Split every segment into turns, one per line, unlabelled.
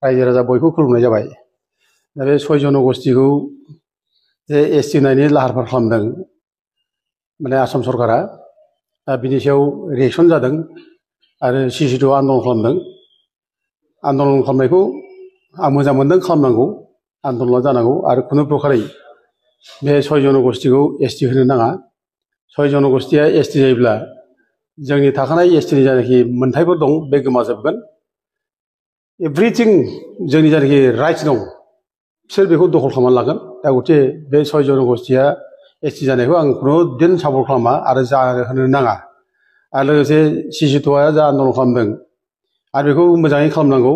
रायजो राजा बयखौ खुलुमनाय जाबाय। दा बे 6 जनगोष्ठीखौ जे एसटि होनायनि लाहार फाहार खालामदों माने आसाम सरकारा, दा बिनि सायाव रिएक्सन जादों आरो CC2 आन्दलन खालामदों। आन्दलन खालामनायखौ आं मोजां मोनदों, खालामनांगौ, आन्दलना जानांगौ आरो खुनु प्रकारै बे 6 जनगोष्ठीखौ एसटि होनो नाङा। 6 जनगोष्ठीया एसटि जायोब्ला जोंनि थाखानाय एसटिनि जायनाखि मोनथायफोर दं बे गोमाजोबगोन। एभ्रिथिं जोंनि जायनाखि राइट्स दं बिसोर बेखौ दखल खालामनानै लागोन। दा गथे बे 6 जनगोष्ठीया एसटि जानायखौ आं खुनुदिन सापर्ट खालामा आरो जाहोनो नाङा। आरो लोगोसे CC2आ जा आन्दलन खालामदों आरो बेखौ मोजाङै खालामनांगौ।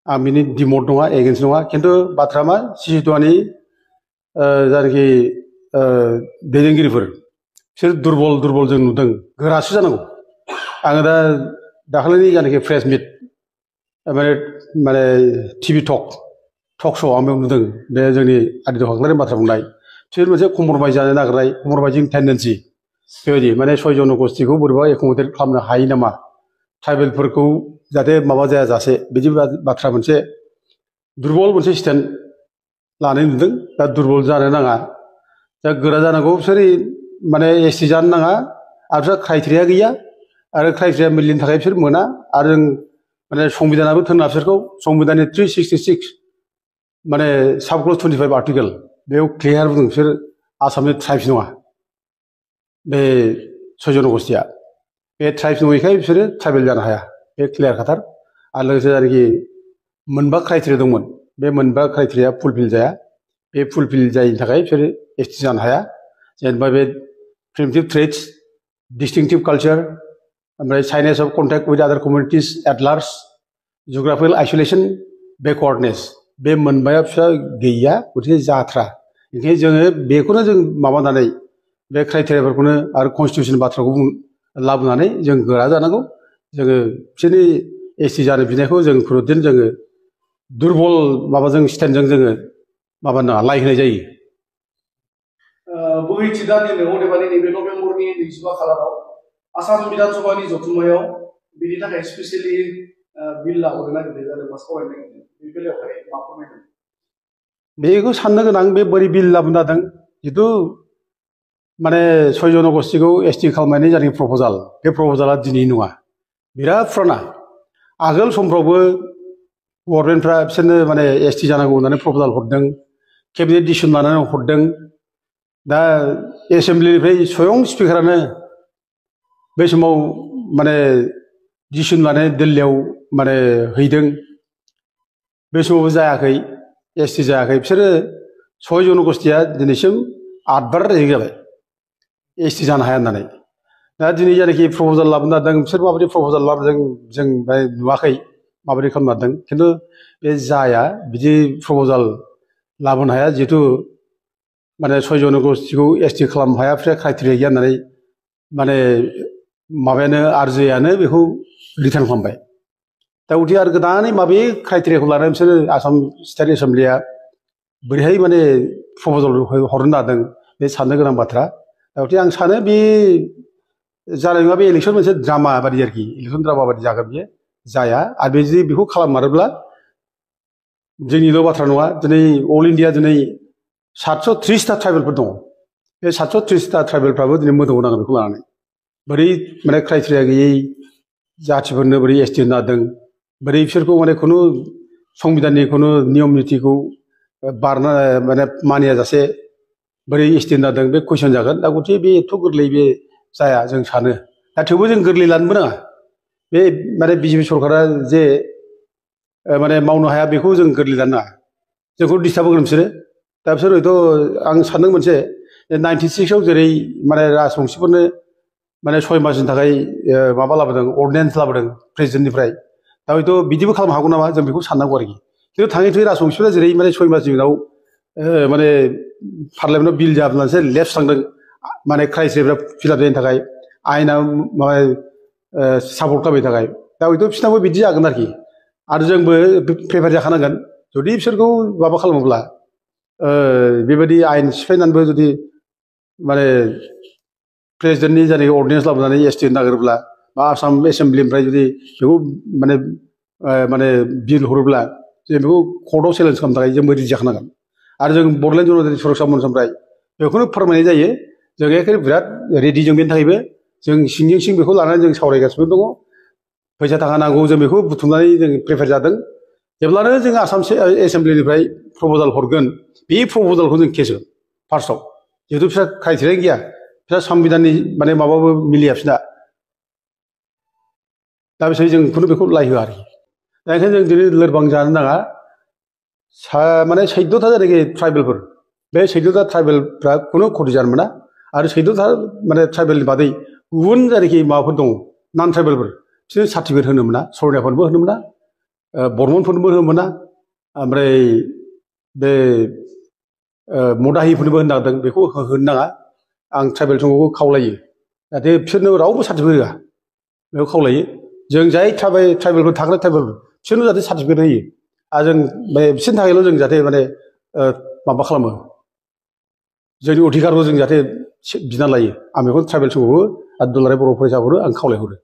आं बिनि डिमट नङा, एगेन्स्ट नङा, खिन्थु बाथ्रा मा CC2नि जायनाखि दैदेनगिरिफोर बिसोर दुरबल जों नुदों, गोरासो जानांगौ। आङो दा दाखालिनि जायनाखि प्रेस मिट माने टिभि टक श' आं बेयाव नुदों बे जोंनि आदित्य खाख्लारिनि बाथ्रा बुंनाय, बिसोर मोनसे कम्प्रमाइज जानो नागिरनाय, कम्प्रमाइजिं टेन्डेन्सि बेबायदि माने 6 जनगोष्ठीखौ बोरैबा एकमडेट खालामनो हायो नामा, ट्राइबेलफोरखौ जाहाथे माबा जायाजासे, बिदि बाथ्रा मोनसे दुरबल मोनसे स्टेन्ड लानाय नुदों। दा दुरबल जानो नाङा, दा गोरा जानांगौ। बिसोर माने एसटि जानो नाङा आरो बिसोर क्राइटेरिया गैया आरो क्राइटेरिया मिलिनि थाखाय बिसोर मोना। आरो जों माने संबिधानाबो थोना बिसोरखौ, संबिधाननि 366 माने साबक्लज 25 आर्टिकेल बेयाव क्लियार बुंदों बिसोर आसामनि ट्राइब्स नङा बे 6 जनगोष्ठीया। बे ट्राइब्स नङैखाय बिसोरो ट्राइबेल जानो हाया, बे क्लियार खाथार। आरो लोगोसे जायनाखि मोनबा क्राइटेरिया दंमोन बे मोनबा क्राइटेरिया फुलफिल जाया, बे फुलफिल जायैनि थाखाय बिसोरो एसटि जानो हाया। जेनेबा बे प्रिमिटिभ ट्रेड्स, डिस्टिंक्टिभ कालचार, ओमफ्राय साइनेस अफ कन्टेक्ट विथ आदार कमिउनिटिस एट लार्ज, जिअग्राफिकेल आइसोलेसन, बेकवार्डनेस, बे मोनबाया फिसा गैया, गथिखे जाथ्रा। ओंखायनो जोङो बेखौनो जों माबानानै बे क्राइटेरियाफोरखौनो आरो कनस्टिटिउसन बाथ्राखौ लाबोनानै जों गोरा जानांगौ। जोङो बिसोरनि एसटि जानो बिनायखौ जों खुनुदिन जोङो दुरबल माबाजों स्टेन्डजों जोङो माबानो नाङा, लाय होनाय जायो।
बोहैथि दाननिनो अदेबानि नैबे नभेम्बरनि 25 खालाराव आसाम बिधानसभानि जथुम्मायाव बिनि थाखाय स्पेसियेलि बिल लाबोनो नागिरनाय जादों बा सावरायनो नागिरदों, बे बेलायावहाय मा फोरमायदों?
बेखौ साननो गोनां, बे बोरै बिल लाबोनो जादों। जिथु माने 6 जनगोष्ठीखौ एसटि खालामनायनि जायनाखि प्रप'जाल, बे प्रप'जाला दिनै नङा, बिराद फुराना। आगोल समफ्रावबो गभर्नमेन्टफ्रा बिसोरनो माने एसटि जानांगौ होननानै प्रप'जाल हरदों, केबिनेट डिसिसन लानानै हरदों। दा एसेम्ब्लिनिफ्राय स्वयं स्पिकारानो बे समाव माने डिसिसन लानानै दिल्लीयाव माने हैदों, बे समावबो जायाखै, एसटि जायाखै। बिसोरो 6 जनगोष्ठीया दिनैसिम 8 बार रेजेक्ट जाबाय एसटि जानो हाया होननानै। दा दिनै जायनाखि प्रप'जाल लाबोनो नागिरदों, बिसोर माबायदि प्रप'जाल लाबोदों जों नुवाखै, माबायदि खालामनो नागिरदों, खिन्थु बे जाया, बिदि प्रप'जाल लाबोनो हाया। जिहेथु माने 6 जनगोष्ठीखौ एसटि खालामनो हाया, बिसोर क्राइटेरिया गैया होननानै माने माबायानो आरजेआनो बेखौ रिटार्न खालामबाय। दा गथि आरो गोदानै माबे क्राइटेरियाखौ लानानै बिसोरो आसाम स्टेट एसेम्ब्लिया बोरैहाय माने प्रप'जाल हरनो नागिरदों, बे साननो गोनां बाथ्रा। दा गथि आं सानो बे जानाय नङा, बे इलेक्सन मोनसे ड्रामा बादि आरोखि, इलेक्सन ड्रामा बादि जागोन, बियो जाया। आरो बे जुदि बेखौ खालाममारोब्ला जोंनिल' बाथ्रा नङा, दिनै अल इन्डिया दिनै 730टा ट्राइबेलफोर दङ। बे 730टा ट्राइबेलफ्राबो दिनै मोदोमाव नांगोन बेखौ लानानै। बोरै माने क्राइटेरिया गैयै जाथिफोरनो बोरै एसटि होनो नागिरदों, बोरै बिसोरखौ माने खुनु संबिधाननि खुनु नियम नितिखौ बारना माने मानिया जासे बोरै एसटि होनो नागिरदों, बे कुइसन जागोन। दा गथिखे बे एथ' गोरलै बे जाया जों सानो। दा थेवबो जों गोरलै लानोबो नाङा। बे माने बिजेपि सरकारा जे माने मावनो हाया, बेखौ जों गोरलै लानो नाङा। जोंखौ डिस्टार्ब होगोन बिसोरो। दा बिसोर हयथ' आं सानदों मोनसे 96आव जेरै माने राजबंसिफोरनो माने 6 मासनि थाखाय माबा लाबोदों, अर्डिनेन्स लाबोदों प्रेसिडेन्टनिफ्राय। दा हयथ' बिदिबो खालामनो हागौ नामा, जों बेखौ साननांगौ आरोखि। खिन्थु थाङै थुङै राजबंसिफोरा जेरै माने 6 मासनि उनाव माने पार्लियामेन्टआव बिल जाबोनानैसो लेफ्ट थांदों, माने क्राइटेरियाफ्रा फिलाप जायैनि थाखाय, आयेना माबा सापर्ट खालामैनि थाखाय। दा हयथ' बिसोरनाबो बिदि जागोन आरोखि। आरो जोंबो प्रिपेयार जाखानांगोन, जुदि बिसोरखौ माबा खालामोब्ला बेबायदि आयेन सिफायनानैबो जुदि माने प्रेसिडेन्टनि जायनाखि अर्डिनेन्स लाबोनानै एसटि होनो नागिरोब्ला, बा आसाम एसेम्ब्लिनिफ्राय जुदि बेखौ माने माने बिल हरोब्ला जों बेखौ कर्टआव चेलेन्ज खालामनो थाखाय जों रेडि जाखानांगोन आरो जों बड'लेण्ड जनजाति सुरक्षा मन्चनिफ्राय बेखौनो फोरमायनाय जायो जों एखेबारे बिराद रेडि जों बेनि थाखायबो जों सिंजों सिं बेखौ लानानै जों सावरायगासिनो दङ फैसा थाखा नांगौ जों बेखौ बुथुमनानै जों प्रिपेयार जादों जेब्लानो जों आसाम एसेम्ब्लिनिफ्राय प्रप'जाल हरगोन बे प्रप'जालखौ जों केस होगोन फार्स्टआव जिहेतु बिस्रा क्राइटेरिया गैया बिस्रा संबिधाननि माने माबाबो मिलिया बिसिना दा बिसोर जों खुनु बेखौ लाय होआ आरोखि दा ओंखायनो जों दिनै लोरबां जानो नाङा माने 14था जायनाखि ट्राइबेलफोर बे 14था ट्राइबेलफ्रा खुनु खति जानो मोना आरो 14था माने ट्राइबेलनि बादै गुबुन जायनाखि माबाफोर दङ नन ट्राइबेलफोर बिसोरनो सार्टिफिकेट होनो मोना सरनियाफोरनोबो होनो मोना बर्मनफोरनोबो होनो मोना ओमफ्राय बे मदाहिफोरनोबो होनो नागिरदों बेखौ होनो नाङा आं ट्राइबेल समखौ खावलायो जाहाथे बिसोरनो रावबो सार्टिफिकेट होआ बेखौ खावलायो जों जाय ट्राइबेलफोर थाग्रा ट्राइबेलफोर बिसोरनो जाहाथे सार्टिफिकेट होयो आरो जों बिसोरनि थाखायल' जों जाहाथे माने माबा खालामो जोंनि अधिकारखौ जों जाहाथे बिना लायो आं बेखौ ट्राइबेल समखौबो आरो दुलाराय बर' फरायसाफोरनो आं खावलायहरो